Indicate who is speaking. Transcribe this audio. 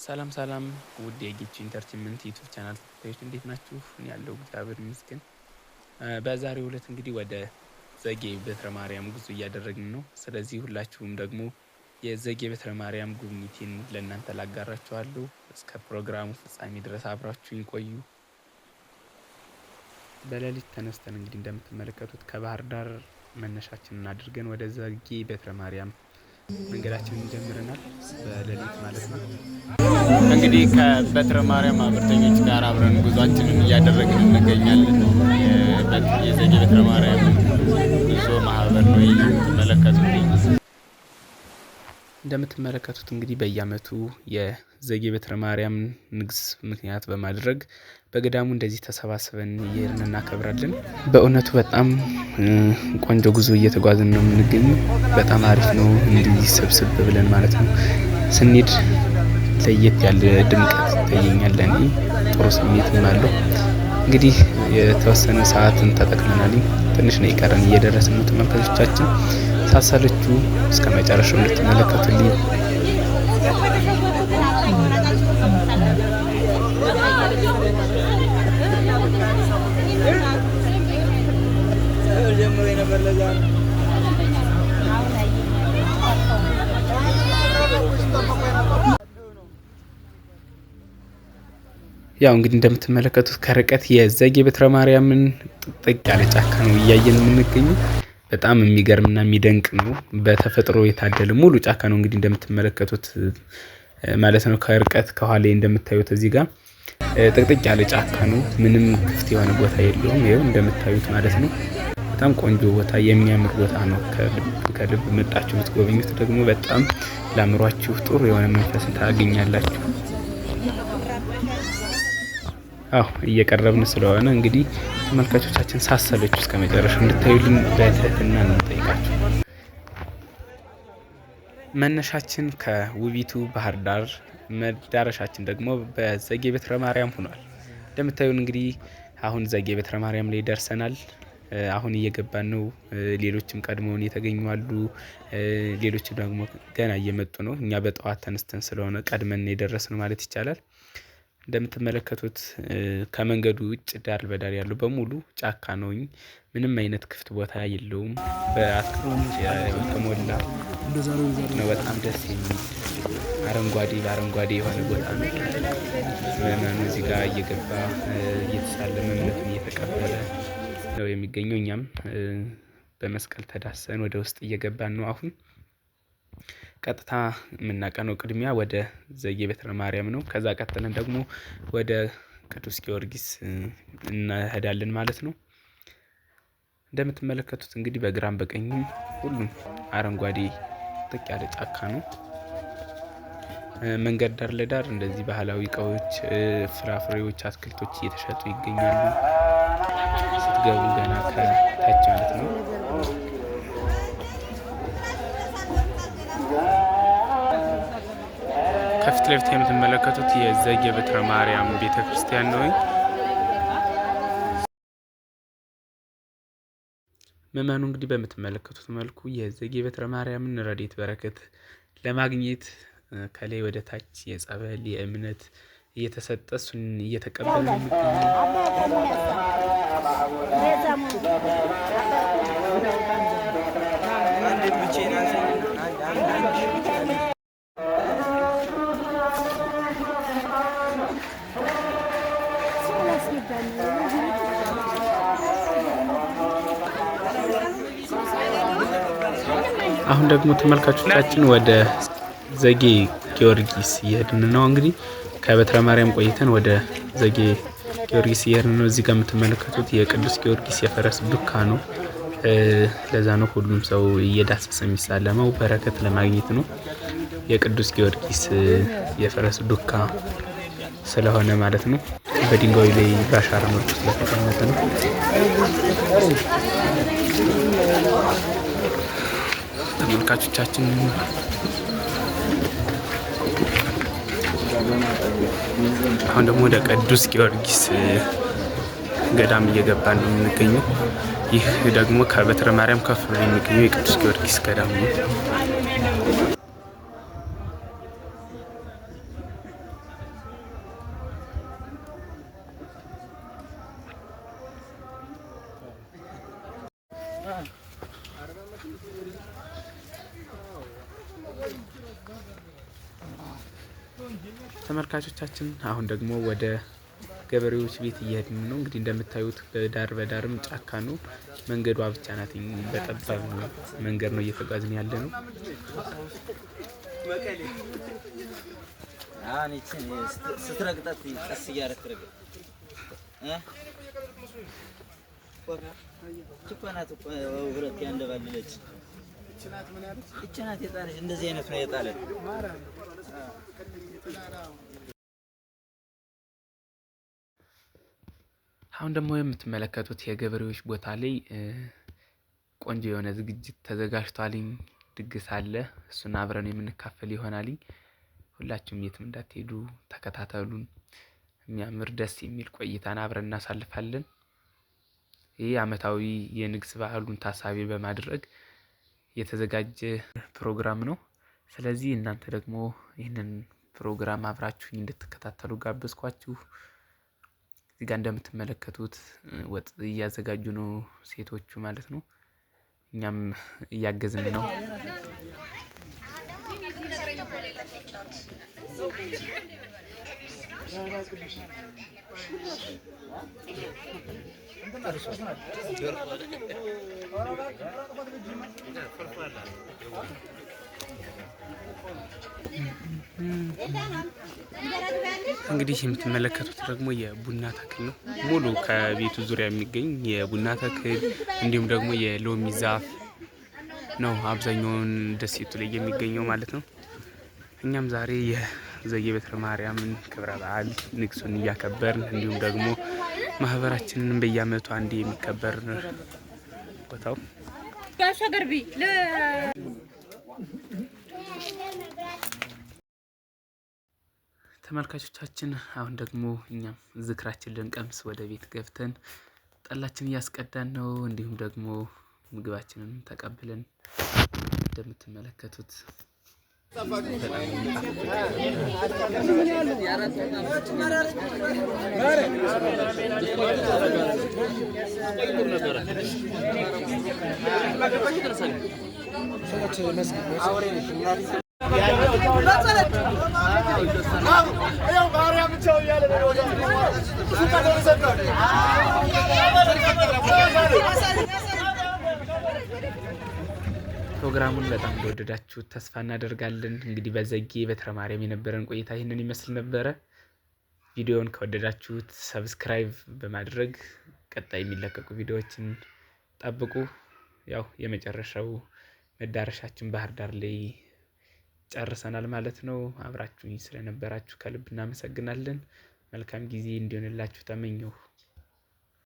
Speaker 1: ሰላም ሰላም ውድ የጌቹ Entertainment YouTube channel ተከታዮች፣ እንዴት ናችሁ? እኔ ያለው እግዚአብሔር ይመስገን። በዛሬው ዕለት እንግዲህ ወደ ዘጌ በትረ ማርያም ጉዞ እያደረግን ነው። ስለዚህ ሁላችሁም ደግሞ የዘጌ በትረ ማርያም ጉብኝቴን ለእናንተ ላጋራችኋለሁ። እስከ ፕሮግራሙ ፍጻሜ ድረስ አብራችሁኝ ቆዩ። በሌሊት ተነስተን እንግዲህ እንደምትመለከቱት ከባህር ዳር መነሻችንን አድርገን ወደ ዘጌ በትረ ማርያም መንገዳችንን ጀምረናል። በሌሊት ማለት ነው።
Speaker 2: እንግዲህ ከበትረ ማርያም ማህበርተኞች ጋር አብረን ጉዟችንን እያደረግን እንገኛለን። የዘጌ በትረ ማርያም ጉዞ ማህበር ነው የምትመለከቱት።
Speaker 1: እንደምትመለከቱት እንግዲህ በየዓመቱ የዘጌ በትረ ማርያም ንግስ ምክንያት በማድረግ በገዳሙ እንደዚህ ተሰባስበን እየሄድን እናከብራለን። በእውነቱ በጣም ቆንጆ ጉዞ እየተጓዝን ነው የምንገኘው። በጣም አሪፍ ነው እንዲህ ሰብስብ ብለን ማለት ነው ስንሄድ ለየት ያለ ድምቀት ይታየኛል። ለእኔ ጥሩ ስሜትም አለው። እንግዲህ የተወሰነ ሰዓትን ተጠቅመናል። ትንሽ ነው የቀረን፣ እየደረስን ነው። ተመልካቾቻችን፣ ሳትሰለቹ እስከ መጨረሻው እንድትመለከቱልኝ። ያው እንግዲህ እንደምትመለከቱት ከርቀት የዘጌ በትረ ማርያምን ጥቅጥቅ ያለ ጫካ ነው እያየን የምንገኘው። በጣም የሚገርምና የሚደንቅ ነው። በተፈጥሮ የታደለ ሙሉ ጫካ ነው እንግዲህ እንደምትመለከቱት ማለት ነው። ከርቀት ከኋላ እንደምታዩት እዚህ ጋር ጥቅጥቅ ያለ ጫካ ነው። ምንም ክፍት የሆነ ቦታ የለውም። ይኸው እንደምታዩት ማለት ነው። በጣም ቆንጆ ቦታ፣ የሚያምር ቦታ ነው። ከልብ መጣችሁ ብትጎበኙት ደግሞ በጣም ለአእምሯችሁ ጥሩ የሆነ መንፈስን ታገኛላችሁ። አዎ፣ እየቀረብን ስለሆነ እንግዲህ ተመልካቾቻችን ሳትሰለቹ እስከ መጨረሻው እንድታዩልን በትህትና እንጠይቃችሁ። መነሻችን ከውቢቱ ባህር ዳር፣ መዳረሻችን ደግሞ በዘጌ በትረ ማርያም ሆኗል። እንደምታዩን እንግዲህ አሁን ዘጌ በትረ ማርያም ላይ ደርሰናል። አሁን እየገባን ነው። ሌሎችም ቀድመውን የተገኙ አሉ። ሌሎችም ደግሞ ገና እየመጡ ነው። እኛ በጠዋት ተነስተን ስለሆነ ቀድመን የደረስነው ማለት ይቻላል። እንደምትመለከቱት ከመንገዱ ውጭ ዳር በዳር ያለው በሙሉ ጫካ ነው። ምንም አይነት ክፍት ቦታ የለውም። በአትክልት የተሞላ ነው። በጣም ደስ የሚል አረንጓዴ በአረንጓዴ የሆነ ቦታ ነው። ምዕመኑ እዚህ ጋር እየገባ እየተሳለመ እምነቱን እየተቀበለ ነው የሚገኘው። እኛም በመስቀል ተዳሰን ወደ ውስጥ እየገባን ነው። አሁን ቀጥታ የምናቀነው ቅድሚያ ወደ ዘጌ በትረ ማርያም ነው። ከዛ ቀጥለን ደግሞ ወደ ቅዱስ ጊዮርጊስ እንሄዳለን ማለት ነው። እንደምትመለከቱት እንግዲህ በግራም በቀኝም ሁሉም አረንጓዴ ጥቅ ያለ ጫካ ነው። መንገድ ዳር ለዳር እንደዚህ ባህላዊ እቃዎች፣ ፍራፍሬዎች፣ አትክልቶች እየተሸጡ ይገኛሉ። ስትገቡ ገና ከታች ማለት ነው። ከፊት ለፊት የምትመለከቱት የዘጌ በትረ ማርያም ቤተ ክርስቲያን ነው። ምዕመኑ እንግዲህ በምትመለከቱት መልኩ የዘጌ በትረ ማርያምን ረድኤት በረከት ለማግኘት ከላይ ወደ ታች የጸበል የእምነት እየተሰጠ እሱን እየተቀበለ ነው የሚገኘው። አሁን ደግሞ ተመልካቾቻችን ወደ ዘጌ ጊዮርጊስ እየሄድን ነው። እንግዲህ ከበትረ ማርያም ቆይተን ወደ ዘጌ ጊዮርጊስ እየሄድን ነው። እዚህ ጋር የምትመለከቱት የቅዱስ ጊዮርጊስ የፈረስ ዱካ ነው። ለዛ ነው ሁሉም ሰው እየዳሰሰ የሚሳለመው፣ በረከት ለማግኘት ነው። የቅዱስ ጊዮርጊስ የፈረስ ዱካ ስለሆነ ማለት ነው። በድንጋዩ ላይ በአሻራ መልኩ ስለተቀመጠ ነው። ተመልካቾቻችን፣ አሁን ደግሞ ወደ ቅዱስ ጊዮርጊስ ገዳም እየገባን ነው የምንገኘው። ይህ ደግሞ ከበትረ ማርያም ከፍ ብሎ የሚገኘው የቅዱስ ጊዮርጊስ ገዳም ነው። ተመልካቾቻችን አሁን ደግሞ ወደ ገበሬዎች ቤት እየሄድን ነው። እንግዲህ እንደምታዩት በዳር በዳርም ጫካ ነው። መንገዷ ብቻ ናት፣ በጠባብ መንገድ ነው እየተጓዝን ያለ ነው።
Speaker 3: ስትረግጣት ቀስ እያደረክ ረገጥ እኮ ናት እኮ ሁለት ያንደባለለች ይህች ናት የጣለች። እንደዚህ አይነት ነው የጣለን።
Speaker 1: አሁን ደግሞ የምትመለከቱት የገበሬዎች ቦታ ላይ ቆንጆ የሆነ ዝግጅት ተዘጋጅቷልኝ። ድግስ አለ። እሱን አብረን የምንካፈል ይሆናልኝ። ሁላችሁም የትም እንዳትሄዱ ተከታተሉን። የሚያምር ደስ የሚል ቆይታን አብረን እናሳልፋለን። ይህ ዓመታዊ የንግስ በዓሉን ታሳቢ በማድረግ የተዘጋጀ ፕሮግራም ነው። ስለዚህ እናንተ ደግሞ ይህንን ፕሮግራም አብራችሁኝ እንድትከታተሉ ጋበዝኳችሁ። እዚህ ጋር እንደምትመለከቱት ወጥ እያዘጋጁ ነው ሴቶቹ ማለት ነው። እኛም እያገዝን ነው። እንግዲህ የምትመለከቱት ደግሞ የቡና ተክል ነው። ሙሉ ከቤቱ ዙሪያ የሚገኝ የቡና ተክል እንዲሁም ደግሞ የሎሚ ዛፍ ነው አብዛኛውን ደሴቱ ላይ የሚገኘው ማለት ነው። እኛም ዛሬ የዘጌ በትረ ማርያምን ክብረ በዓል ንግሱን እያከበርን እንዲሁም ደግሞ ማህበራችንን በየዓመቱ አንዴ የሚከበር ቦታው ተመልካቾቻችን አሁን ደግሞ እኛም ዝክራችን ልንቀምስ ወደ ቤት ገብተን ጠላችን እያስቀዳን ነው። እንዲሁም ደግሞ ምግባችንን ተቀብለን እንደምትመለከቱት ፕሮግራሙን በጣም እንደወደዳችሁ ተስፋ እናደርጋለን። እንግዲህ በዘጌ በትረ ማርያም የነበረን ቆይታ ይህንን ይመስል ነበረ። ቪዲዮውን ከወደዳችሁት subscribe በማድረግ ቀጣይ የሚለቀቁ ቪዲዮዎችን ጠብቁ። ያው የመጨረሻው መዳረሻችን ባህር ዳር ላይ ጨርሰናል ማለት ነው። አብራችሁኝ ስለነበራችሁ ከልብ እናመሰግናለን። መልካም ጊዜ እንዲሆንላችሁ ተመኘሁ።